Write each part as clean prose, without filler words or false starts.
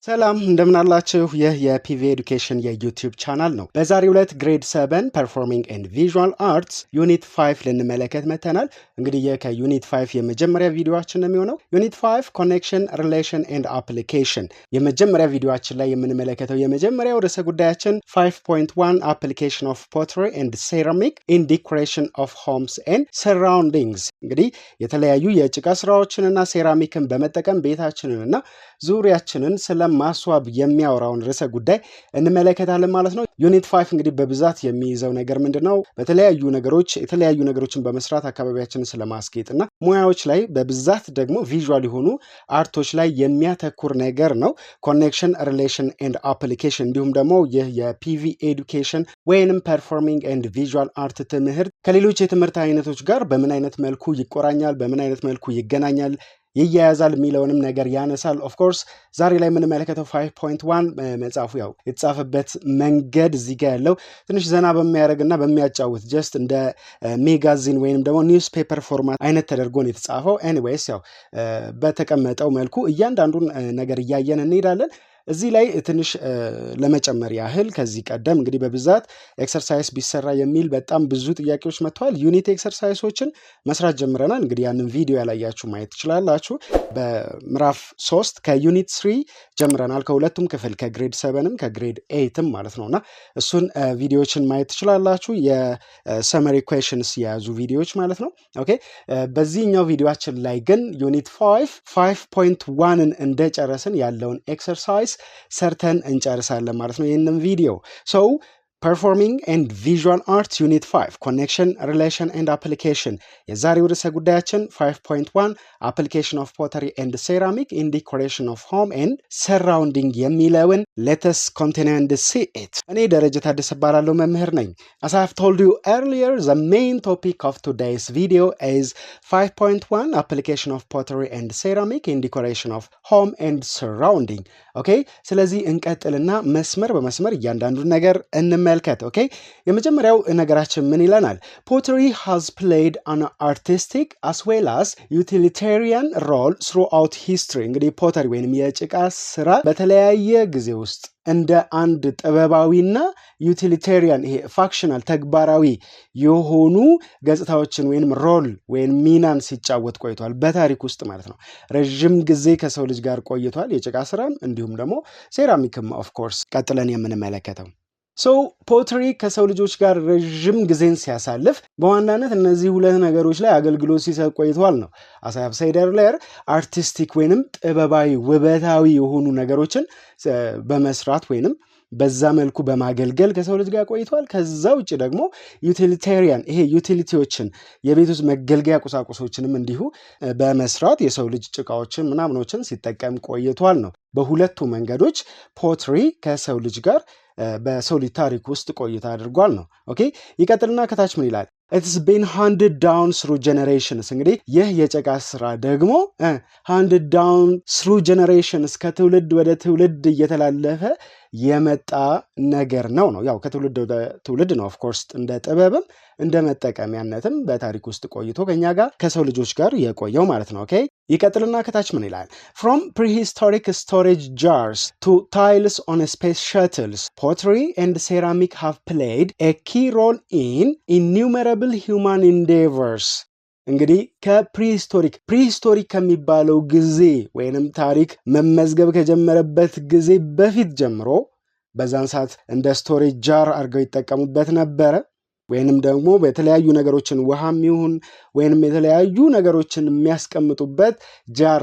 ሰላም፣ እንደምናላችሁ። ይህ የ PV Education የ YouTube channel ነው። በዛሬው ዕለት grade 7 performing and visual arts unit 5 ልንመለከት መተናል። እንግዲህ ይህ ከ unit 5 የመጀመሪያ ቪዲዮአችን ነው የሚሆነው። Unit 5 connection, relation and application። የመጀመሪያ ቪዲዮአችን ላይ የምንመለከተው የመጀመሪያው ርዕሰ ጉዳያችን 5.1 application of pottery and ceramic in decoration of homes and surroundings። እንግዲህ የተለያዩ የጭቃ ስራዎችንና ሴራሚክን በመጠቀም ቤታችንንና ዙሪያችንን ስለማስዋብ የሚያወራውን ርዕሰ ጉዳይ እንመለከታለን ማለት ነው። Unit 5 እንግዲህ በብዛት የሚይዘው ነገር ምንድን ነው? በተለያዩ ነገሮች የተለያዩ ነገሮችን በመስራት አካባቢያችንን ስለማስጌጥ እና ሙያዎች ላይ፣ በብዛት ደግሞ visual የሆኑ art ኦች ላይ የሚያተኩር ነገር ነው። Connection, relation and application። እንዲሁም ደግሞ ይህ የ PV Education ወይንም performing and visual art ትምህርት ከሌሎች የትምህርት አይነቶች ጋር በምን አይነት መልኩ ይቆራኛል፣ በምን አይነት መልኩ ይገናኛል፣ ይያያዛል የሚለውንም ነገር ያነሳል። Of course ዛሬ ላይ የምንመለከተው 5.1 መጽሐፉ ያው የተጻፈበት መንገድ እዚህ ጋር ያለው ትንሽ ዘና በሚያደርግና በሚያጫውት just እንደ magazine ወይንም ደግሞ newspaper format አይነት ተደርጎ ነው የተጻፈው። Anyways፣ ያው በተቀመጠው መልኩ እያንዳንዱን ነገር እያየን እንሄዳለን። እዚህ ላይ ትንሽ ለመጨመር ያህል ከዚህ ቀደም እንግዲህ በብዛት exercise ቢሰራ የሚል በጣም ብዙ ጥያቄዎች መጥተዋል። Unit exercise ኦችን መስራት ጀምረናል። እንግዲህ ያንን ቪዲዮ ያላያችሁ ማየት ትችላላችሁ። በምዕራፍ 3 ከ unit 3 ጀምረናል። ከሁለቱም ክፍል፣ ከ grade 7ም ከ grade 8ም ማለት ነው፣ እና እሱን ቪዲዮዎችን ማየት ትችላላችሁ። የ summary questions የያዙ ቪዲዮዎች ማለት ነው። Okay፣ በዚህኛው ቪዲዮአችን ላይ ግን unit 5 5.1ን እንደጨረስን ያለውን exercise ሰርተን እንጨርሳለን ማለት ነው ይህንን ቪዲዮ። So performing and visual art unit 5 connection, relation and application። የዛሬው ርዕሰ ጉዳያችን 5.1 application of pottery and ceramic in decoration of home and surrounding የሚለውን let's continue and see it። እኔ ደረጀ ታደሰ እባላለሁ፣ መምህር ነኝ። As I have told you earlier, the main topic of today's video is 5.1 application of pottery and ceramic in decoration of home and surrounding። Okay፣ ስለዚህ እንቀጥልና መስመር በመስመር እያንዳንዱን ነገር እንመልከት። Okay፣ የመጀመሪያው ነገራችን ምን ይለናል? Pottery has played an artistic as well as utilitarian role throughout history። እንግዲህ pottery ወይንም የጭቃ ስራ በተለያየ ጊዜ ውስጥ እንደ አንድ ጥበባዊና utilitarian፣ ይሄ functional፣ ተግባራዊ የሆኑ ገጽታዎችን ወይንም role ወይም ሚናን ሲጫወት ቆይቷል። በታሪክ ውስጥ ማለት ነው። ረዥም ጊዜ ከሰው ልጅ ጋር ቆይቷል። የጭቃ ስራም እንዲሁም ደግሞ ሴራሚክም of course ቀጥለን የምንመለከተው። So pottery ከሰው ልጆች ጋር ረዥም ጊዜን ሲያሳልፍ በዋናነት እነዚህ ሁለት ነገሮች ላይ አገልግሎት ሲሰጥ ቆይቷል ነው። As I have said earlier፣ artistic ወይንም ጥበባዊ፣ ውበታዊ የሆኑ ነገሮችን በመስራት ወይንም በዛ መልኩ በማገልገል ከሰው ልጅ ጋር ቆይቷል። ከዛ ውጭ ደግሞ utilitarian፣ ይሄ utility ዎችን፣ የቤት ውስጥ መገልገያ ቁሳቁሶችንም እንዲሁ በመስራት የሰው ልጅ ጭቃዎችን ምናምኖችን ሲጠቀም ቆይቷል ነው። በሁለቱ መንገዶች pottery ከሰው ልጅ ጋር በሰው ልጅ ታሪክ ውስጥ ቆይታ አድርጓል ነው። Okay፣ ይቀጥልና ከታች ምን ይላል? It's been handed down through generations። እንግዲህ ይህ የጭቃ ስራ ደግሞ handed down through generations፣ ከትውልድ ወደ ትውልድ እየተላለፈ የመጣ ነገር ነው ነው። ያው ከትውልድ ወደ ትውልድ ነው of course፣ እንደ ጥበብም እንደ መጠቀሚያነትም በታሪክ ውስጥ ቆይቶ ከኛ ጋር፣ ከሰው ልጆች ጋር የቆየው ማለት ነው። Okay፣ ይቀጥልና ከታች ምን ይላል? From prehistoric storage jars to tiles on space shuttles, pottery and ceramic have played a key role in innumerable human endeavors። እንግዲህ ከ prehistoric ከሚባለው ጊዜ ወይንም ታሪክ መመዝገብ ከጀመረበት ጊዜ በፊት ጀምሮ በዛን ሰዓት እንደ storage jar አድርገው ይጠቀሙበት ነበረ። ወይንም ደግሞ የተለያዩ ነገሮችን፣ ውሃም ይሁን ወይንም የተለያዩ ነገሮችን የሚያስቀምጡበት jar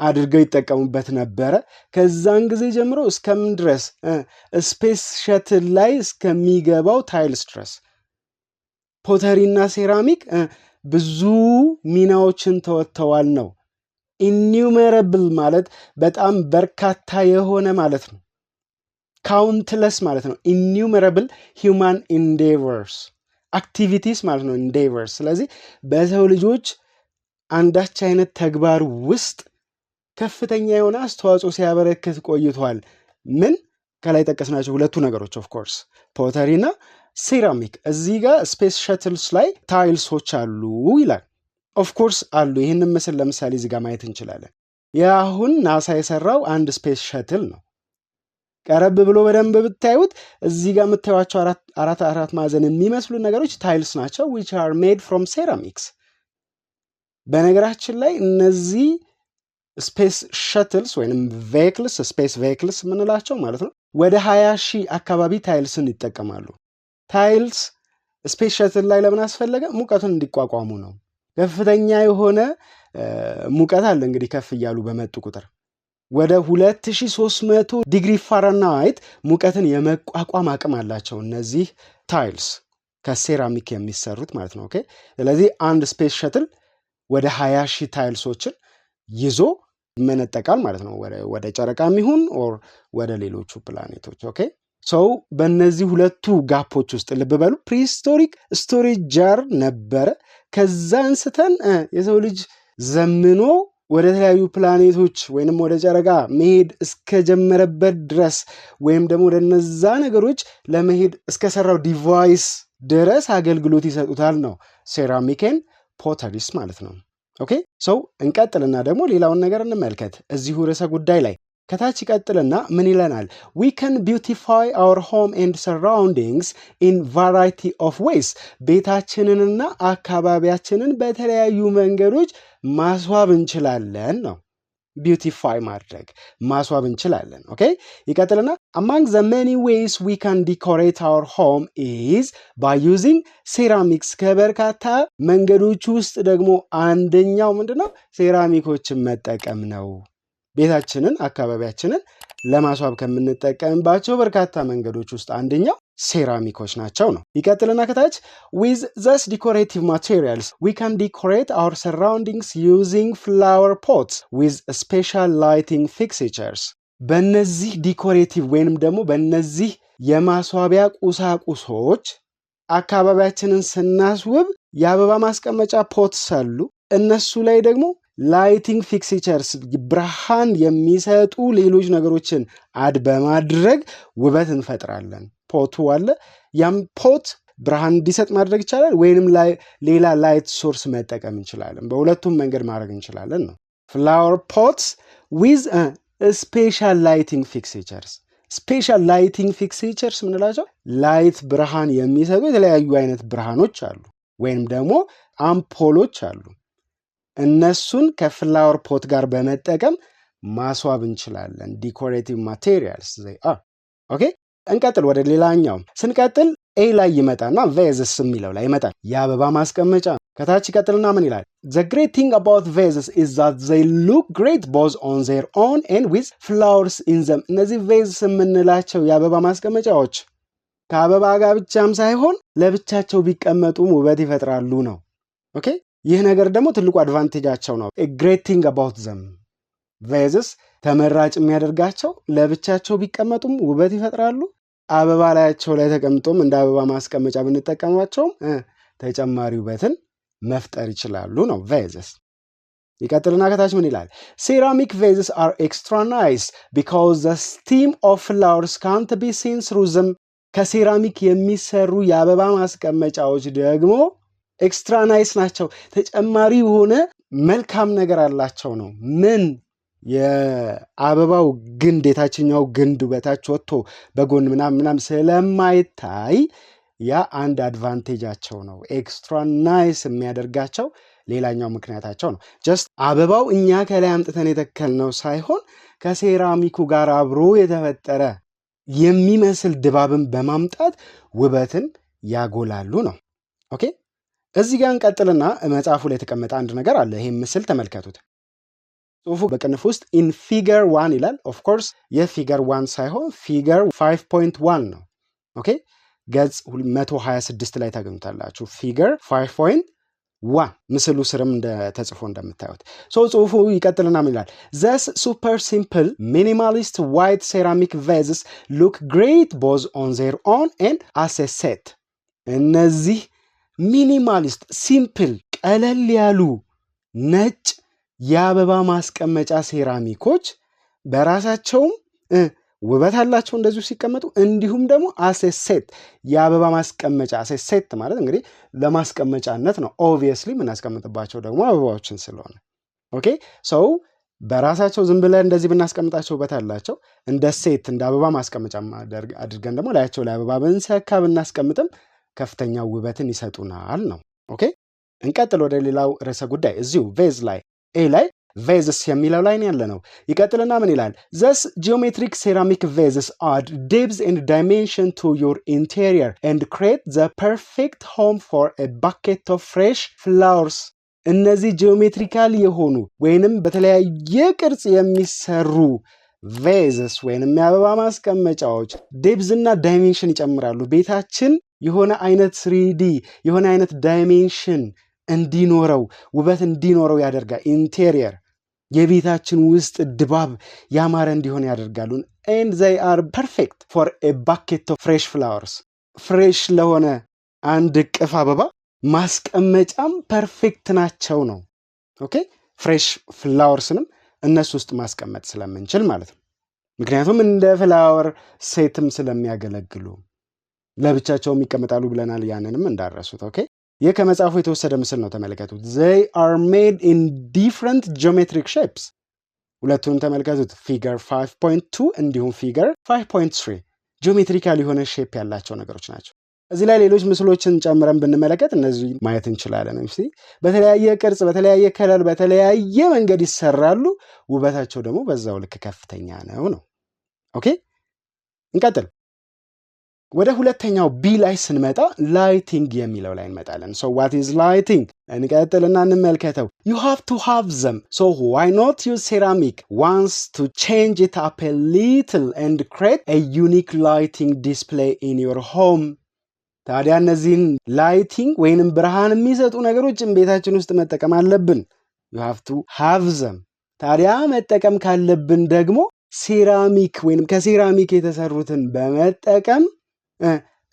አድርገው ይጠቀሙበት ነበረ። ከዛን ጊዜ ጀምሮ እስከምን ድረስ? Space shuttle ላይ እስከሚገባው tiles ድረስ pottery ና ሴራሚክ ብዙ ሚናዎችን ተወጥተዋል ነው። Innumerable ማለት በጣም በርካታ የሆነ ማለት ነው። Countless ማለት ነው። Innumerable human endeavors, activities ማለት ነው። Endeavors። ስለዚህ በሰው ልጆች አንዳች አይነት ተግባር ውስጥ ከፍተኛ የሆነ አስተዋጽኦ ሲያበረክት ቆይቷል። ምን ከላይ ጠቀስናቸው ሁለቱ ነገሮች of course pottery እና ሴራሚክ። እዚህ ጋር space shuttles ላይ tiles ኦች አሉ ይላል። Of course አሉ። ይህንን ምስል ለምሳሌ እዚህ ጋር ማየት እንችላለን። የአሁን ናሳ የሰራው አንድ space shuttle ነው። ቀረብ ብሎ በደንብ ብታዩት እዚህ ጋር የምታዩቸው አራት አራት ማዕዘን የሚመስሉ ነገሮች tiles ናቸው፣ which are made from ceramics። በነገራችን ላይ እነዚህ space shuttles ወይም vehicles፣ space vehicles የምንላቸው ማለት ነው፣ ወደ 20,000 አካባቢ tiles ን ይጠቀማሉ። Tiles space shuttle ላይ ለምን አስፈለገ? ሙቀቱን እንዲቋቋሙ ነው። ከፍተኛ የሆነ ሙቀት አለ እንግዲህ ከፍ እያሉ በመጡ ቁጥር ወደ 2300 ዲግሪ ፋራናይት ሙቀትን የመቋቋም አቅም አላቸው እነዚህ tiles ከሴራሚክ የሚሰሩት ማለት ነው። Okay፣ ስለዚህ አንድ space shuttle ወደ 20 ሺህ tiles ኦችን ይዞ ይመነጠቃል ማለት ነው፣ ወደ ጨረቃም ይሁን or ወደ ሌሎቹ ፕላኔቶች። Okay፣ so በእነዚህ ሁለቱ gap ኦች ውስጥ ልብ በሉ፣ prehistoric storage jar ነበረ። ከዛ አንስተን የሰው ልጅ ዘምኖ ወደ ተለያዩ ፕላኔቶች ወይንም ወደ ጨረቃ መሄድ እስከጀመረበት ድረስ ወይም ደግሞ ወደ እነዛ ነገሮች ለመሄድ እስከሰራው device ድረስ አገልግሎት ይሰጡታል ነው ceramic and potteries ማለት ነው። Okay፣ so እንቀጥልና ደግሞ ሌላውን ነገር እንመልከት እዚሁ ርዕሰ ጉዳይ ላይ። ከታች ይቀጥልና ምን ይለናል? We can beautify our home and surroundings in variety of ways። ቤታችንንና አካባቢያችንን በተለያዩ መንገዶች ማስዋብ እንችላለን ነው። Beautify ማድረግ፣ ማስዋብ እንችላለን። Okay፣ ይቀጥልና among the many ways we can decorate our home is by using ceramics። ከበርካታ መንገዶች ውስጥ ደግሞ አንደኛው ምንድን ነው? ሴራሚኮችን መጠቀም ነው። ቤታችንን አካባቢያችንን ለማስዋብ ከምንጠቀምባቸው በርካታ መንገዶች ውስጥ አንደኛው ሴራሚኮች ናቸው ነው። ይቀጥልና ከታች with these decorative materials, we can decorate our surroundings using flower pots with special lighting fixtures። በእነዚህ decorative ወይንም ደግሞ በእነዚህ የማስዋቢያ ቁሳቁሶች አካባቢያችንን ስናስውብ የአበባ ማስቀመጫ pots አሉ። እነሱ ላይ ደግሞ lighting fixtures፣ ብርሃን የሚሰጡ ሌሎች ነገሮችን add በማድረግ ውበት እንፈጥራለን። Pot ኡ አለ። ያም pot ብርሃን እንዲሰጥ ማድረግ ይቻላል፣ ወይንም ሌላ light source መጠቀም እንችላለን። በሁለቱም መንገድ ማድረግ እንችላለን ነው። Flower pots with special lighting fixtures። Special lighting fixtures የምንላቸው light ብርሃን የሚሰጡ የተለያዩ አይነት ብርሃኖች አሉ፣ ወይንም ደግሞ አምፖሎች አሉ። እነሱን ከ flower pot ጋር በመጠቀም ማስዋብ እንችላለን። Decorative materials። Okay፣ እንቀጥል። ወደ ሌላኛው ስንቀጥል A ላይ ይመጣና vases የሚለው ላይ ይመጣል። የአበባ ማስቀመጫ። ከታች ይቀጥልና ምን ይላል? The great thing about vases is that they look great both on their own and with flowers in them። እነዚህ vases የምንላቸው የአበባ ማስቀመጫዎች ከአበባ ጋር ብቻም ሳይሆን ለብቻቸው ቢቀመጡም ውበት ይፈጥራሉ ነው። Okay፣ ይህ ነገር ደግሞ ትልቁ advantage ኣቸው ነው። Great thing about them፣ vases ተመራጭ የሚያደርጋቸው ለብቻቸው ቢቀመጡም ውበት ይፈጥራሉ። አበባ ላያቸው ላይ ተቀምጦም እንደ አበባ ማስቀመጫ ብንጠቀማቸውም ተጨማሪ ውበትን መፍጠር ይችላሉ ነው vases። ይቀጥልና ከታች ምን ይላል? ሴራሚክ ቬዝስ አር ኤክስትራ ናይስ ቢካዝ ዘ ስቲም ኦፍ ፍላወርስ ካንት ቢ ሲን ስሩ ዘም። ከሴራሚክ የሚሰሩ የአበባ ማስቀመጫዎች ደግሞ extra nice ናቸው። ተጨማሪ የሆነ መልካም ነገር አላቸው ነው። ምን? የአበባው ግንድ፣ የታችኛው ግንድ በታች ወጥቶ በጎን ምናምን ምናምን ስለማይታይ ያ አንድ advantage ኣቸው ነው። Extra nice የሚያደርጋቸው ሌላኛው ምክንያታቸው ነው። Just አበባው እኛ ከላይ አምጥተን የተከልነው ሳይሆን ከሴራሚኩ ጋር አብሮ የተፈጠረ የሚመስል ድባብን በማምጣት ውበትን ያጎላሉ ነው። Okay፣ እዚህ ጋር እንቀጥልና መጽሐፉ ላይ የተቀመጠ አንድ ነገር አለ። ይህም ምስል ተመልከቱት። ጽሁፉ በቅንፍ ውስጥ in figure 1 ይላል። Of course የ figure 1 ሳይሆን figure 5.1 ነው። Okay፣ ገጽ 126 ላይ ታገኙታላችሁ። Figure 5.1 ምስሉ ስርም ተጽፎ እንደምታዩት። So ጽሁፉ ይቀጥልና ምን ይላል? These super simple minimalist white ceramic vases look great both on their own and as a set። እነዚህ minimalist፣ simple፣ ቀለል ያሉ ነጭ የአበባ ማስቀመጫ ሴራሚኮች በራሳቸውም ውበት አላቸው እንደዚሁ ሲቀመጡ፣ እንዲሁም ደግሞ as a set የአበባ ማስቀመጫ፣ as a set ማለት እንግዲህ ለማስቀመጫነት ነው። Obviously የምናስቀምጥባቸው ደግሞ አበባዎችን ስለሆነ፣ okay፣ so በራሳቸው ዝም ብለን እንደዚህ ብናስቀምጣቸው ውበት አላቸው። እንደ set፣ እንደ አበባ ማስቀመጫ አድርገን ደግሞ ላያቸው ላይ አበባ ብንሰካ፣ ብናስቀምጥም ከፍተኛ ውበትን ይሰጡናል ነው። Okay፣ እንቀጥል ወደ ሌላው ርዕሰ ጉዳይ። እዚሁ vase ላይ፣ A ላይ vases የሚለው ላይ ያለ ነው። ይቀጥልና ምን ይላል? These geometric ceramic vases add depth and dimension to your interior and create the perfect home for a bouquet of fresh flowers። እነዚህ geometrical የሆኑ ወይንም በተለያየ ቅርጽ የሚሰሩ vases ወይንም የአበባ ማስቀመጫዎች depth እና dimension ይጨምራሉ። ቤታችን የሆነ አይነት 3D፣ የሆነ አይነት dimension እንዲኖረው፣ ውበት እንዲኖረው ያደርጋል። Interior የቤታችን ውስጥ ድባብ ያማረ እንዲሆን ያደርጋሉ። And they are perfect for a bouquet of fresh flowers። Fresh ለሆነ አንድ እቅፍ አበባ ማስቀመጫም perfect ናቸው ነው። Okay፣ fresh flowers ንም እነሱ ውስጥ ማስቀመጥ ስለምንችል ማለት ነው። ምክንያቱም እንደ flower set ም ስለሚያገለግሉ ለብቻቸውም ይቀመጣሉ ብለናል። ያንንም እንዳትረሱት። Okay፣ ይህ ከመጽሐፉ የተወሰደ ምስል ነው። ተመልከቱት። They are made in different geometric shapes። ሁለቱን ተመልከቱት። Figure 5.2 እንዲሁም figure 5.3 geometrical የሆነ shape ያላቸው ነገሮች ናቸው። እዚህ ላይ ሌሎች ምስሎችን ጨምረን ብንመለከት እነዚህ ማየት እንችላለን። በተለያየ ቅርጽ፣ በተለያየ color፣ በተለያየ መንገድ ይሰራሉ። ውበታቸው ደግሞ በዛው ልክ ከፍተኛ ነው ነው። Okay፣ እንቀጥል። ወደ ሁለተኛው B ላይ ስንመጣ lighting የሚለው ላይ እንመጣለን። So what is lighting? እንቀጥልና እንመልከተው። You have to have them, so why not use ceramic ones to change it up a little and create a unique lighting display in your home። ታዲያ እነዚህን lighting ወይንም ብርሃን የሚሰጡ ነገሮችን ቤታችን ውስጥ መጠቀም አለብን። You have to have them። ታዲያ መጠቀም ካለብን ደግሞ ሴራሚክ ወይንም ከሴራሚክ የተሰሩትን በመጠቀም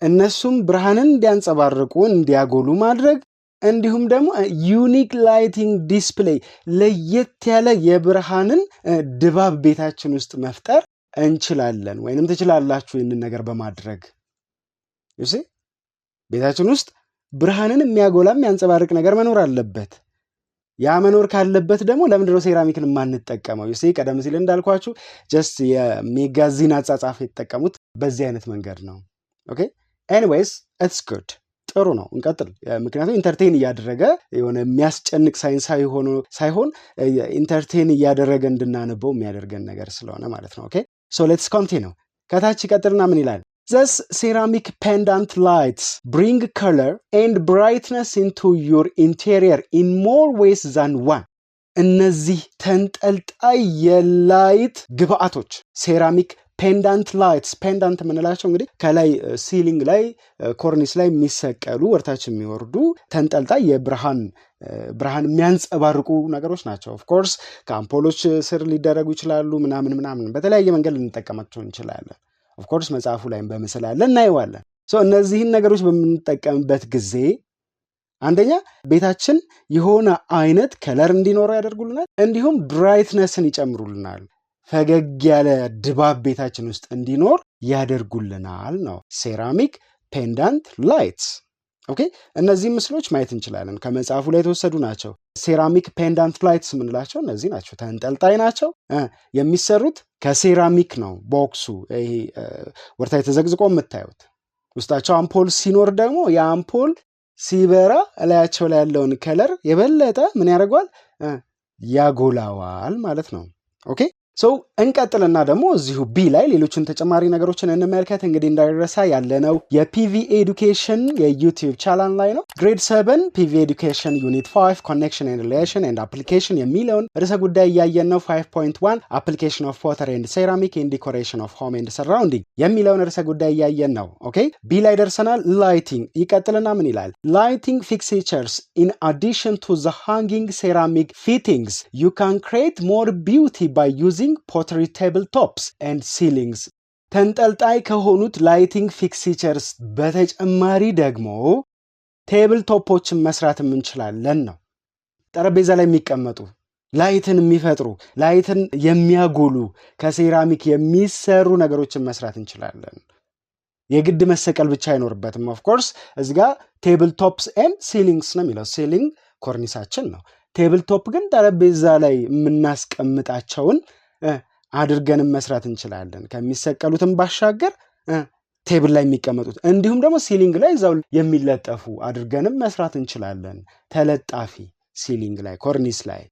እነሱም ብርሃንን እንዲያንጸባርቁ፣ እንዲያጎሉ ማድረግ፣ እንዲሁም ደግሞ unique lighting display፣ ለየት ያለ የብርሃንን ድባብ ቤታችን ውስጥ መፍጠር እንችላለን ወይንም ትችላላችሁ ይህንን ነገር በማድረግ። You see፣ ቤታችን ውስጥ ብርሃንን የሚያጎላ፣ የሚያንጸባርቅ ነገር መኖር አለበት። ያ መኖር ካለበት ደግሞ ለምንድነው ሴራሚክን የማንጠቀመው? You see፣ ቀደም ሲል እንዳልኳችሁ just የ magazine አጻጻፍ የተጠቀሙት በዚህ አይነት መንገድ ነው። Okay, anyways, it's good፣ ጥሩ ነው። እንቀጥል። ምክንያቱም entertain እያደረገ፣ የሆነ የሚያስጨንቅ ሳይንሳዊ ሆኖ ሳይሆን entertain እያደረገ እንድናነበው የሚያደርገን ነገር ስለሆነ ማለት ነው። Okay, so let's continue። ከታች ይቀጥልና ምን ይላል? These ceramic pendant lights bring color and brightness into your interior in more ways than one። እነዚህ ተንጠልጣይ የ light ግብአቶች፣ ceramic pendant lights፣ pendant የምንላቸው እንግዲህ ከላይ ceiling ላይ፣ ኮርኒስ ላይ የሚሰቀሉ፣ ወደታች የሚወርዱ ተንጠልጣይ የብርሃን ብርሃን የሚያንጸባርቁ ነገሮች ናቸው። Of course ከአምፖሎች ስር ሊደረጉ ይችላሉ፣ ምናምን ምናምን በተለያየ መንገድ ልንጠቀማቸው እንችላለን። Of course መጽሐፉ ላይም በምስል አለ፣ እናየዋለን። እነዚህን ነገሮች በምንጠቀምበት ጊዜ አንደኛ ቤታችን የሆነ አይነት color እንዲኖረው ያደርጉልናል፣ እንዲሁም brightness ን ይጨምሩልናል። ፈገግ ያለ ድባብ ቤታችን ውስጥ እንዲኖር ያደርጉልናል ነው። Ceramic pendant lights። Okay፣ እነዚህ ምስሎች ማየት እንችላለን። ከመጽሐፉ ላይ የተወሰዱ ናቸው። Ceramic pendant lights የምንላቸው እነዚህ ናቸው። ተንጠልጣይ ናቸው። የሚሰሩት ከሴራሚክ ነው። Box ኡ ይሄ ወደታች ተዘቅዝቆ የምታዩት፣ ውስጣቸው አምፖል ሲኖር ደግሞ የአምፖል ሲበራ እላያቸው ላይ ያለውን color የበለጠ ምን ያደርገዋል? ያጎላዋል ማለት ነው። Okay, so እንቀጥልና ደግሞ እዚሁ B ላይ ሌሎችን ተጨማሪ ነገሮችን እንመልከት። እንግዲህ እንዳይረሳ ያለነው የ PV Education የ YouTube channel ላይ ነው። Grade 7 PV Education unit 5 connection and relation and application የሚለውን ርዕሰ ጉዳይ እያየን ነው። 5.1 application of pottery and ceramic in decoration of home and surrounding የሚለውን ርዕሰ ጉዳይ እያየን ነው። Okay፣ B ላይ ደርሰናል። Lighting ይቀጥልና ምን ይላል? Lighting fixtures: in addition to the hanging ceramic fittings, you can create more beauty by using pottery table tops and ceilings። ተንጠልጣይ ከሆኑት lighting fixtures በተጨማሪ ደግሞ table top ኦችን መስራት እንችላለን ነው። ጠረጴዛ ላይ የሚቀመጡ፣ light ን የሚፈጥሩ፣ light ን የሚያጎሉ፣ ከሴራሚክ የሚሰሩ ነገሮችን መስራት እንችላለን። የግድ መሰቀል ብቻ አይኖርበትም። Of course እዚ ጋ table tops and ceilings ነው የሚለው። Ceiling ኮርኒሳችን ነው። Table top ግን ጠረጴዛ ላይ የምናስቀምጣቸውን አድርገንም መስራት እንችላለን። ከሚሰቀሉትም ባሻገር table ላይ የሚቀመጡት እንዲሁም ደግሞ ceiling ላይ እዛው የሚለጠፉ አድርገንም መስራት እንችላለን። ተለጣፊ ceiling ላይ፣ ኮርኒስ ላይ።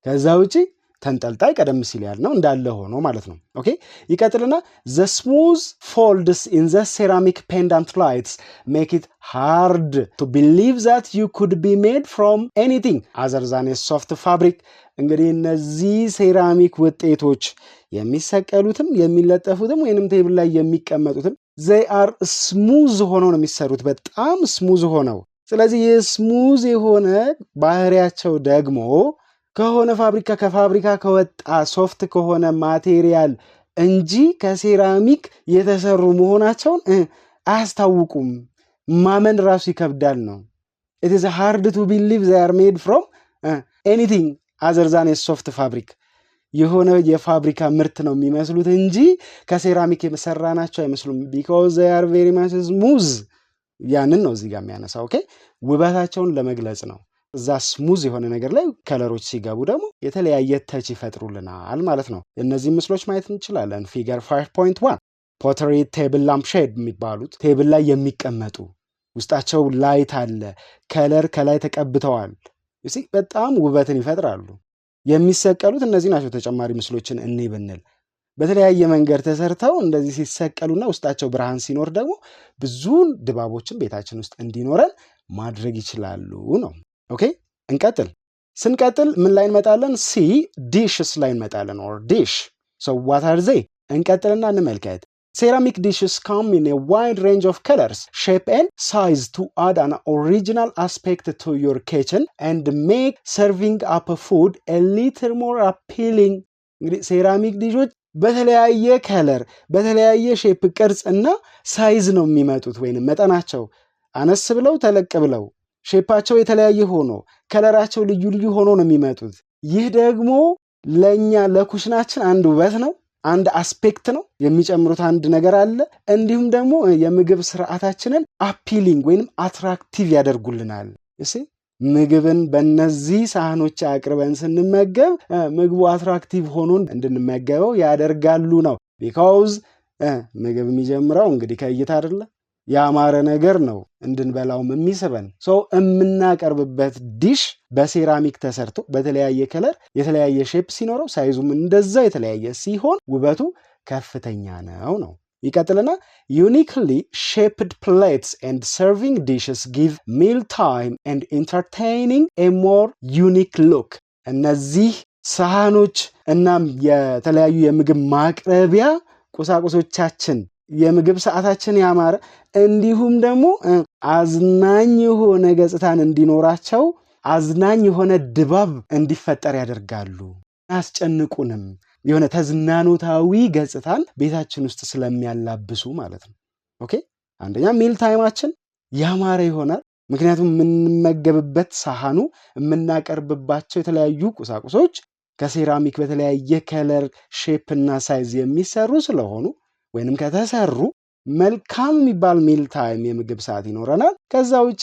ከዛ ውጪ ተንጠልጣይ ቀደም ሲል ያልነው እንዳለ ሆኖ ማለት ነው። Okay፣ ይቀጥልና the smooth folds in the ceramic pendant lights make it hard to believe that you could be made from anything other than soft fabric። እንግዲህ እነዚህ ሴራሚክ ውጤቶች የሚሰቀሉትም የሚለጠፉትም ወይንም table ላይ የሚቀመጡትም they are smooth ሆነው ነው የሚሰሩት፣ በጣም smooth ሆነው። ስለዚህ የ smooth የሆነ ባህሪያቸው ደግሞ ከሆነ ፋብሪካ ከፋብሪካ ከወጣ soft ከሆነ material እንጂ ከሴራሚክ የተሰሩ መሆናቸውን አያስታውቁም። ማመን ራሱ ይከብዳል ነው። It is hard to believe they are made from anything other than soft fabric። የሆነ የፋብሪካ ምርት ነው የሚመስሉት እንጂ ከሴራሚክ የተሰራ ናቸው አይመስሉም። Because they are very much smooth። ያንን ነው እዚህ ጋር የሚያነሳው። Okay፣ ውበታቸውን ለመግለጽ ነው። እዛ smooth የሆነ ነገር ላይ color ኦች ሲገቡ ደግሞ የተለያየ touch ይፈጥሩልናል ማለት ነው። እነዚህ ምስሎች ማየት እንችላለን። Figure 5.1 pottery table lamp shade የሚባሉት table ላይ የሚቀመጡ፣ ውስጣቸው light አለ፣ color ከላይ ተቀብተዋል። በጣም ውበትን ይፈጥራሉ። የሚሰቀሉት እነዚህ ናቸው። ተጨማሪ ምስሎችን እኔ ብንል በተለያየ መንገድ ተሰርተው እንደዚህ ሲሰቀሉና ውስጣቸው ብርሃን ሲኖር ደግሞ ብዙ ድባቦችን ቤታችን ውስጥ እንዲኖረን ማድረግ ይችላሉ ነው። Okay፣ እንቀጥል። ስንቀጥል ምን ላይ እንመጣለን? C dishes ላይ እንመጣለን። Or dish, so what are they? እንቀጥልና እንመልከት። Ceramic dishes come in a wide range of colors, shape and size to add an original aspect to your kitchen and make serving up food a little more appealing። እንግዲህ ceramic dish ኦች በተለያየ color፣ በተለያየ shape፣ ቅርጽ እና size ነው የሚመጡት፣ ወይንም መጠናቸው አነስ ብለው ተለቅ ብለው፣ shape ኣቸው የተለያየ ሆኖ፣ color ኣቸው ልዩ ልዩ ሆኖ ነው የሚመጡት። ይህ ደግሞ ለእኛ ለኩሽናችን አንድ ውበት ነው፣ አንድ aspect ነው፣ የሚጨምሩት አንድ ነገር አለ። እንዲሁም ደግሞ የምግብ ስርዓታችንን appealing ወይንም attractive ያደርጉልናል። እሺ፣ ምግብን በእነዚህ ሳህኖች አቅርበን ስንመገብ ምግቡ attractive ሆኖ እንድንመገበው ያደርጋሉ ነው። Because ምግብ የሚጀምረው እንግዲህ ከእይታ አይደለ? ያማረ ነገር ነው እንድንበላውም የሚስበን። So የምናቀርብበት ዲሽ በሴራሚክ ተሰርቶ በተለያየ color፣ የተለያየ shape ሲኖረው፣ size ኡም እንደዛ የተለያየ ሲሆን ውበቱ ከፍተኛ ነው ነው። ይቀጥልና uniquely shaped plates and serving dishes give meal time and entertaining a more unique look። እነዚህ ሳህኖች እናም የተለያዩ የምግብ ማቅረቢያ ቁሳቁሶቻችን የምግብ ሰዓታችን ያማረ እንዲሁም ደግሞ አዝናኝ የሆነ ገጽታን እንዲኖራቸው፣ አዝናኝ የሆነ ድባብ እንዲፈጠር ያደርጋሉ። አያስጨንቁንም። የሆነ ተዝናኖታዊ ገጽታን ቤታችን ውስጥ ስለሚያላብሱ ማለት ነው። Okay፣ አንደኛ meal time ኣችን ያማረ ይሆናል። ምክንያቱም የምንመገብበት ሳህኑ፣ የምናቀርብባቸው የተለያዩ ቁሳቁሶች ከሴራሚክ በተለያየ color፣ shape እና size የሚሰሩ ስለሆኑ ወይንም ከተሰሩ መልካም የሚባል meal time፣ የምግብ ሰዓት ይኖረናል። ከዛ ውጪ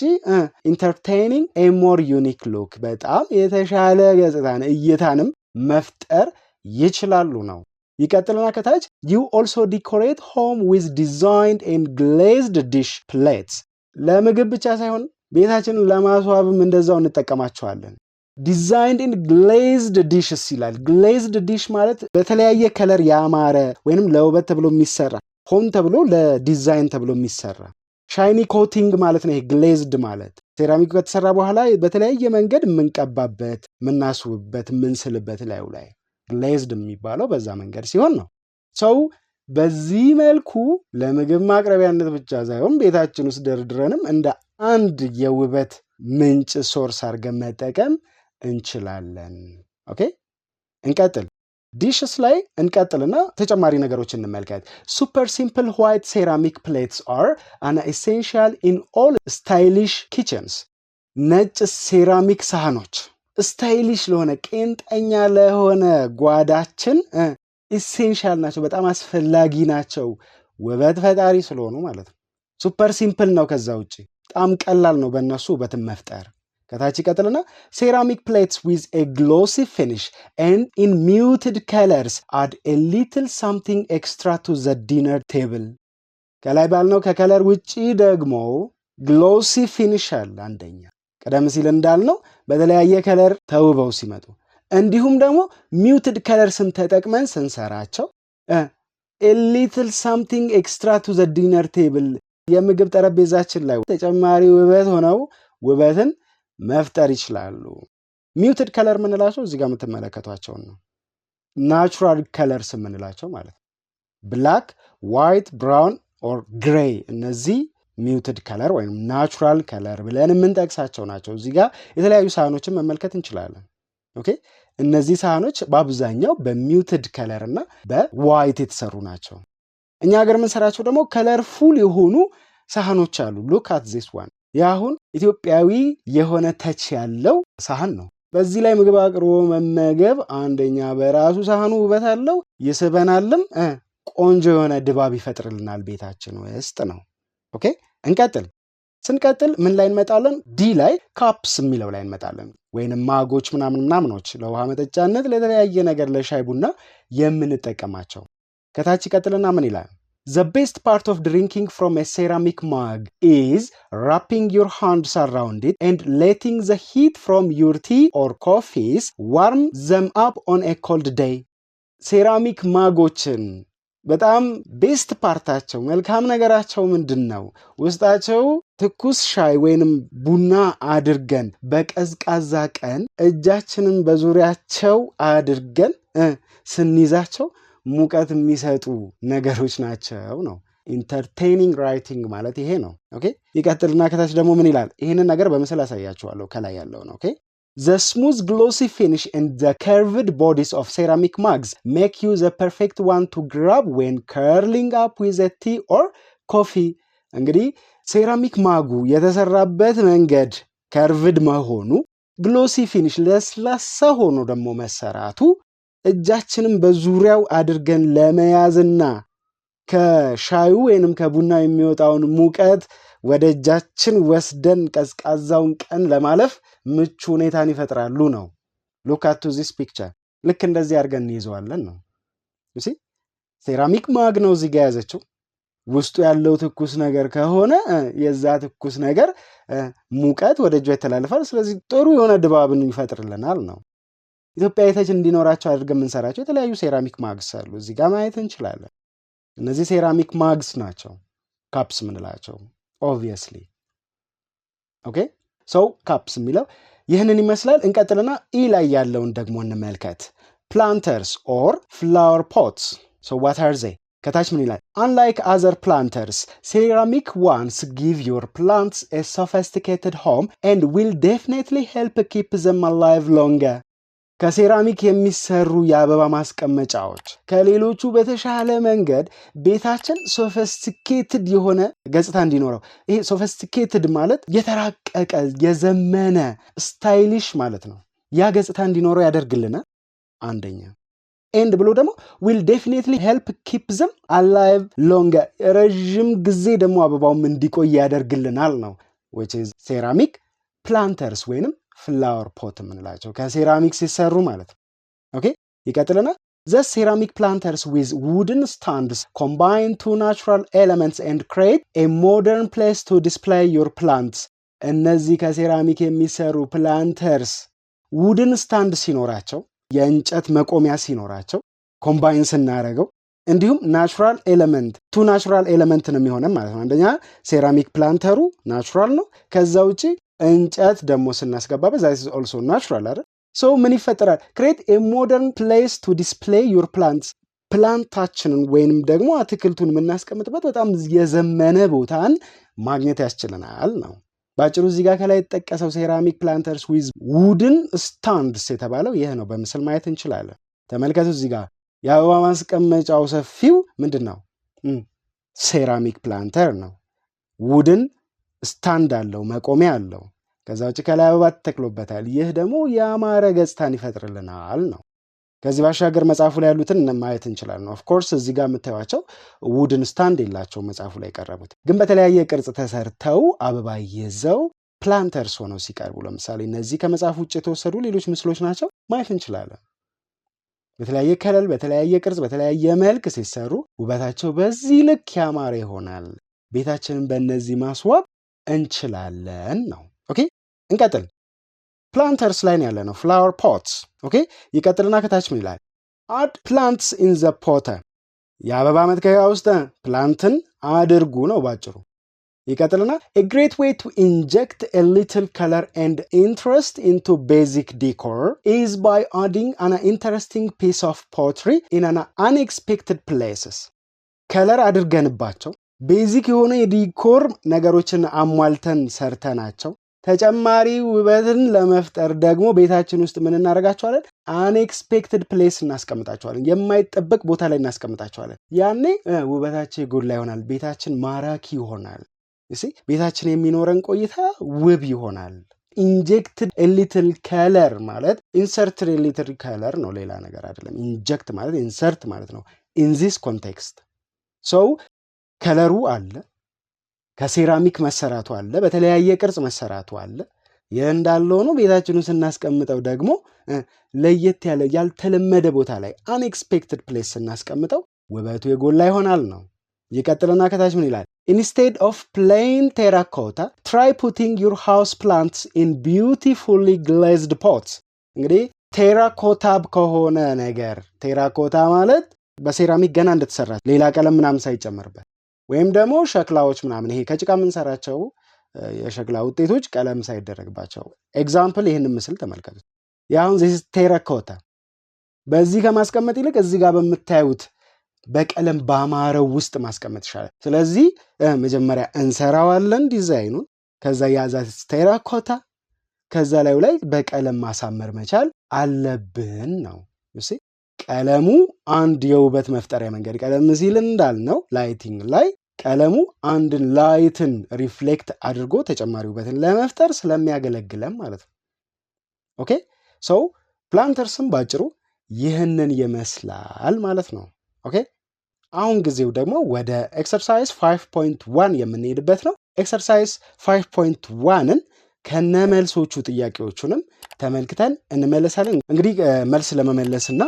entertaining a more unique look፣ በጣም የተሻለ ገጽታን እይታንም መፍጠር ይችላሉ ነው። ይቀጥልና ከታች you also decorate home with designed and glazed dish plates። ለምግብ ብቻ ሳይሆን ቤታችንን ለማስዋብም እንደዛው እንጠቀማቸዋለን። Designed and glazed dishes ይላል። Glazed dish ማለት በተለያየ color ያማረ ወይንም ለውበት ተብሎ የሚሰራ፣ ሆን ተብሎ ለዲዛይን ተብሎ የሚሰራ shiny coating ማለት ነው። ይሄ glazed ማለት ሴራሚኩ ከተሰራ በኋላ በተለያየ መንገድ የምንቀባበት፣ የምናስውብበት፣ የምንስልበት ላዩ ላይ glazed የሚባለው በዛ መንገድ ሲሆን ነው። So በዚህ መልኩ ለምግብ ማቅረቢያነት ብቻ ሳይሆን ቤታችን ውስጥ ደርድረንም እንደ አንድ የውበት ምንጭ source አድርገን መጠቀም እንችላለን። Okay፣ እንቀጥል። Dishes ላይ እንቀጥልና ተጨማሪ ነገሮች እንመልከት። Super simple white ceramic plates are an essential in all stylish kitchens። ነጭ ሴራሚክ ሳህኖች stylish ለሆነ፣ ቄንጠኛ ለሆነ ጓዳችን essential ናቸው፣ በጣም አስፈላጊ ናቸው። ውበት ፈጣሪ ስለሆኑ ማለት ነው። Super simple ነው። ከዛ ውጭ በጣም ቀላል ነው በእነሱ ውበትን መፍጠር። ከታች ይቀጥልና ceramic plates with a glossy finish and in muted colors add a little something extra to the dinner table። ከላይ ባልነው ከ color ውጪ ደግሞ glossy finish አለ። አንደኛ ቀደም ሲል እንዳልነው በተለያየ color ተውበው ሲመጡ፣ እንዲሁም ደግሞ muted colors ን ተጠቅመን ስንሰራቸው a little something extra to the dinner table፣ የምግብ ጠረጴዛችን ላይ ተጨማሪ ውበት ሆነው ውበትን መፍጠር ይችላሉ። Muted color የምንላቸው እዚህ ጋር የምትመለከቷቸውን ነው። Natural colors የምንላቸው ማለት ነው። Black፣ white፣ brown or gray፣ እነዚህ muted color ወይም natural color ብለን የምንጠቅሳቸው ናቸው። እዚህ ጋር የተለያዩ ሳህኖችን መመልከት እንችላለን። Okay፣ እነዚህ ሳህኖች በአብዛኛው በ muted color እና በ white የተሰሩ ናቸው። እኛ ሀገር የምንሰራቸው ደግሞ colorful የሆኑ ሳህኖች አሉ። Look at this one። የአሁን ኢትዮጵያዊ የሆነ touch ያለው ሳህን ነው። በዚህ ላይ ምግብ አቅርቦ መመገብ አንደኛ በራሱ ሳህኑ ውበት አለው፣ ይስበናልም፣ ቆንጆ የሆነ ድባብ ይፈጥርልናል ቤታችን ውስጥ ነው። Okay፣ እንቀጥል። ስንቀጥል ምን ላይ እንመጣለን? D ላይ cups የሚለው ላይ እንመጣለን። ወይንም mug ኦች ምናምን ምናምኖች ለውሃ መጠጫነት፣ ለተለያየ ነገር፣ ለሻይ ቡና የምንጠቀማቸው። ከታች ይቀጥልና ምን ይላል? The best part of drinking from a ceramic mug is wrapping your hands around it and letting the heat from your tea or coffees warm them up on a cold day. Ceramic mug ኦችን በጣም best part ኣቸው፣ መልካም ነገራቸው ምንድን ነው? ውስጣቸው ትኩስ ሻይ ወይንም ቡና አድርገን በቀዝቃዛ ቀን እጃችንን በዙሪያቸው አድርገን ስንይዛቸው ሙቀት የሚሰጡ ነገሮች ናቸው ነው። Entertaining writing ማለት ይሄ ነው። Okay፣ ይቀጥልና ከታች ደግሞ ምን ይላል? ይህንን ነገር በምስል አሳያችኋለሁ። ከላይ ያለው ነው። Okay፣ the smooth glossy finish and the curved bodies of ceramic mugs make you the perfect one to grab when curling up with a tea or coffee። እንግዲህ ceramic mug ኡ የተሰራበት መንገድ curved መሆኑ፣ glossy finish ለስላሳ ሆኖ ደግሞ መሰራቱ እጃችንን በዙሪያው አድርገን ለመያዝና ከሻዩ ወይንም ከቡና የሚወጣውን ሙቀት ወደ እጃችን ወስደን ቀዝቃዛውን ቀን ለማለፍ ምቹ ሁኔታን ይፈጥራሉ ነው። Look at this picture። ልክ እንደዚህ አድርገን እንይዘዋለን ነው። Ceramic mug ነው እዚህ ጋ የያዘችው። ውስጡ ያለው ትኩስ ነገር ከሆነ የዛ ትኩስ ነገር ሙቀት ወደ እጇ ይተላለፋል። ስለዚህ ጥሩ የሆነ ድባብን ይፈጥርልናል ነው። ኢትዮጵያዊ touch እንዲኖራቸው አድርገን የምንሰራቸው የተለያዩ ceramic mugs አሉ። እዚህ ጋር ማየት እንችላለን። እነዚህ ceramic mugs ናቸው፣ cups የምንላቸው obviously። Okay፣ so cups የሚለው ይህንን ይመስላል። እንቀጥልና E ላይ ያለውን ደግሞ እንመልከት። Planters or flower pots፣ so what are they? ከታች ምን ይላል? Unlike other planters, ceramic ones give your plants a sophisticated home and will definitely help keep them alive longer። ከሴራሚክ የሚሰሩ የአበባ ማስቀመጫዎች ከሌሎቹ በተሻለ መንገድ ቤታችን sophisticated የሆነ ገጽታ እንዲኖረው፣ ይሄ sophisticated ማለት የተራቀቀ፣ የዘመነ፣ stylish ማለት ነው። ያ ገጽታ እንዲኖረው ያደርግልናል። አንደኛ and ብሎ ደግሞ will definitely help keep them alive longer፣ ረዥም ጊዜ ደግሞ አበባውም እንዲቆይ ያደርግልናል ነው። Which is ceramic planters ወይንም flower pot የምንላቸው ከሴራሚክ ሲሰሩ ማለት ነው። Okay፣ ይቀጥልና the ceramic planters with wooden stands combine two natural elements and create a modern place to display your plants። እነዚህ ከሴራሚክ የሚሰሩ planters wooden stand ሲኖራቸው፣ የእንጨት መቆሚያ ሲኖራቸው combine ስናደርገው እንዲሁም natural element፣ two natural element ነው የሚሆነው ማለት ነው። አንደኛ ceramic planter ኡ natural ነው። ከዛ ውጭ እንጨት ደግሞ ስናስገባበት that is also natural አይደል? So ምን ይፈጠራል? Create a modern place to display your plants፣ plant ኣችንን ወይንም ደግሞ አትክልቱን የምናስቀምጥበት በጣም የዘመነ ቦታን ማግኘት ያስችለናል ነው። በአጭሩ እዚህ ጋር ከላይ የተጠቀሰው ceramic planters with wooden stands የተባለው ይህ ነው። በምስል ማየት እንችላለን። ተመልከቱ፣ እዚህ ጋር የአበባ ማስቀመጫው ሰፊው ምንድን ነው? Ceramic planter ነው። Wooden stand አለው፣ መቆሚያ አለው። ከዛ ውጭ ከላይ አበባ ተተክሎበታል። ይህ ደግሞ ያማረ ገጽታን ይፈጥርልናል ነው። ከዚህ ባሻገር መጽሐፉ ላይ ያሉትን ማየት እንችላለን። Of course እዚህ ጋር የምታዩቸው wooden stand የላቸውም መጽሐፉ ላይ የቀረቡት፣ ግን በተለያየ ቅርጽ ተሰርተው አበባ ይዘው Planters ሆነው ሲቀርቡ ለምሳሌ እነዚህ ከመጽሐፍ ውጭ የተወሰዱ ሌሎች ምስሎች ናቸው ማየት እንችላለን። በተለያየ color፣ በተለያየ ቅርጽ፣ በተለያየ መልክ ሲሰሩ ውበታቸው በዚህ ልክ ያማረ ይሆናል። ቤታችንን በእነዚህ ማስዋብ እንችላለን ነው። Okay እንቀጥል። Planters ላይ ነው ያለነው። Flower pots። Okay ይቀጥልና ከታች ምን ይላል? Add plants in the pot። የአበባ መትከያ ውስጥ plant ን አድርጉ ነው ባጭሩ። ይቀጥልና a great way to inject a little color and interest into basic decor is by adding an interesting piece of pottery in an unexpected places። Color አድርገንባቸው basic የሆነ የ decor ነገሮችን አሟልተን ሰርተናቸው ተጨማሪ ውበትን ለመፍጠር ደግሞ ቤታችን ውስጥ ምን እናደርጋቸዋለን? Unexpected place እናስቀምጣቸዋለን። የማይጠበቅ ቦታ ላይ እናስቀምጣቸዋለን። ያኔ ውበታቸው የጎላ ይሆናል። ቤታችን ማራኪ ይሆናል። ቤታችን የሚኖረን ቆይታ ውብ ይሆናል። Injected little color ማለት inserted little color ነው፣ ሌላ ነገር አይደለም። Inject ማለት insert ማለት ነው። In this context so color ኡ አለ፣ ከሴራሚክ መሰራቱ አለ፣ በተለያየ ቅርጽ መሰራቱ አለ። ይህ እንዳለ ሆኖ ቤታችንን ስናስቀምጠው ደግሞ ለየት ያለ ያልተለመደ ቦታ ላይ unexpected place ስናስቀምጠው ውበቱ የጎላ ይሆናል ነው። ይቀጥልና ከታች ምን ይላል? Instead of plain terracotta, try putting your house plants in beautifully glazed pots። እንግዲህ terracotta ከሆነ ነገር፣ terracotta ማለት በሴራሚክ ገና እንደተሰራ ሌላ ቀለም ምናምን ሳይጨመርበት ወይም ደግሞ ሸክላዎች ምናምን ይሄ ከጭቃ የምንሰራቸው የሸክላ ውጤቶች ቀለም ሳይደረግባቸው። Example ይህንን ምስል ተመልከቱት። የአሁን this terracotta በዚህ ከማስቀመጥ ይልቅ እዚህ ጋር በምታዩት በቀለም ባማረው ውስጥ ማስቀመጥ ይሻላል። ስለዚህ መጀመሪያ እንሰራዋለን ዲዛይኑን፣ ከዛ ያዛ terracotta፣ ከዛ ላዩ ላይ በቀለም ማሳመር መቻል አለብን ነው። ቀለሙ አንድ የውበት መፍጠሪያ መንገድ፣ ቀደም ሲል እንዳልነው lighting ላይ ቀለሙ አንድን light ን reflect አድርጎ ተጨማሪ ውበትን ለመፍጠር ስለሚያገለግለን ማለት ነው። Okay, so planters ም ባጭሩ ይህንን ይመስላል ማለት ነው። Okay አሁን ጊዜው ደግሞ ወደ exercise 5.1 የምንሄድበት ነው። Exercise 5.1ን ከነመልሶቹ ጥያቄዎቹንም ተመልክተን እንመለሳለን። እንግዲህ መልስ ለመመለስና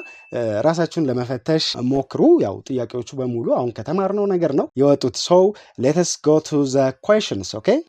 ራሳችሁን ለመፈተሽ ሞክሩ። ያው ጥያቄዎቹ በሙሉ አሁን ከተማርነው ነገር ነው የወጡት። So let's go to the questions, okay?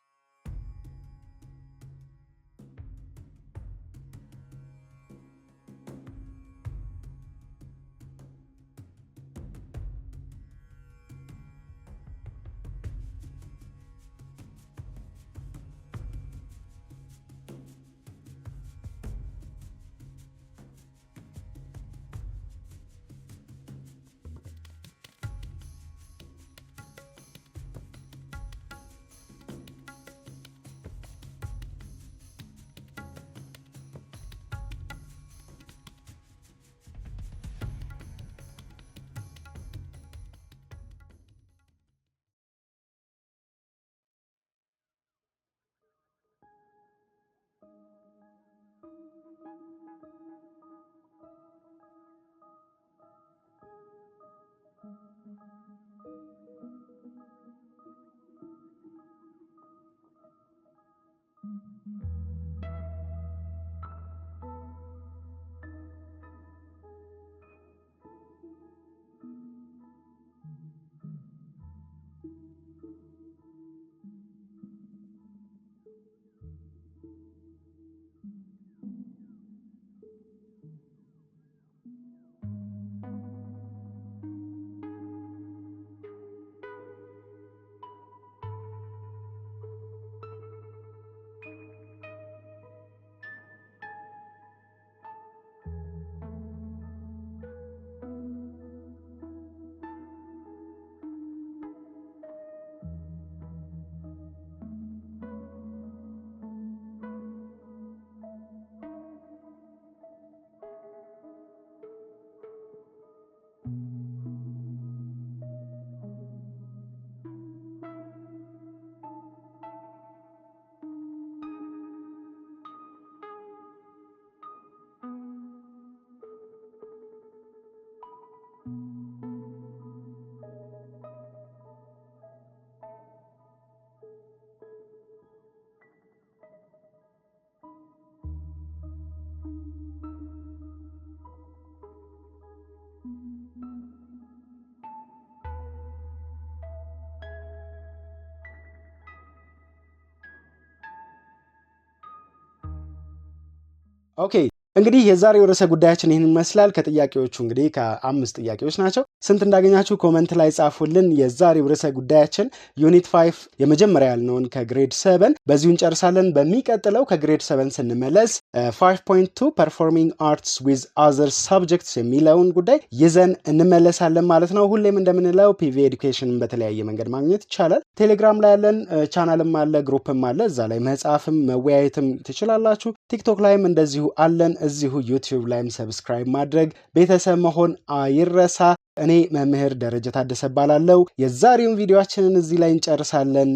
Okay፣ እንግዲህ የዛሬው ርዕሰ ጉዳያችን ይህን ይመስላል። ከጥያቄዎቹ እንግዲህ ከአምስት ጥያቄዎች ናቸው። ስንት እንዳገኛችሁ comment ላይ ጻፉልን። የዛሬው ርዕሰ ጉዳያችን unit 5 የመጀመሪያ ያልነውን ከ grade 7 በዚሁ እንጨርሳለን። በሚቀጥለው ከ grade 7 ስንመለስ 5.2 performing arts with other subjects የሚለውን ጉዳይ ይዘን እንመለሳለን ማለት ነው። ሁሌም እንደምንለው PV Education በተለያየ መንገድ ማግኘት ይቻላል። ቴሌግራም ላይ ያለን ቻናልም አለ፣ group ም አለ። እዛ ላይ መጻፍም መወያየትም ትችላላችሁ። ቲክቶክ ላይም እንደዚሁ አለን። እዚሁ ዩቲዩብ ላይም subscribe ማድረግ ቤተሰብ መሆን አይረሳ። እኔ መምህር ደረጀ ታደሰ እባላለሁ። የዛሬውን ቪዲዮአችንን እዚህ ላይ እንጨርሳለን።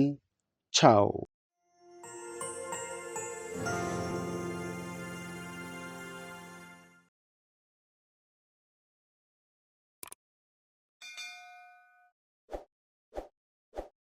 ቻው።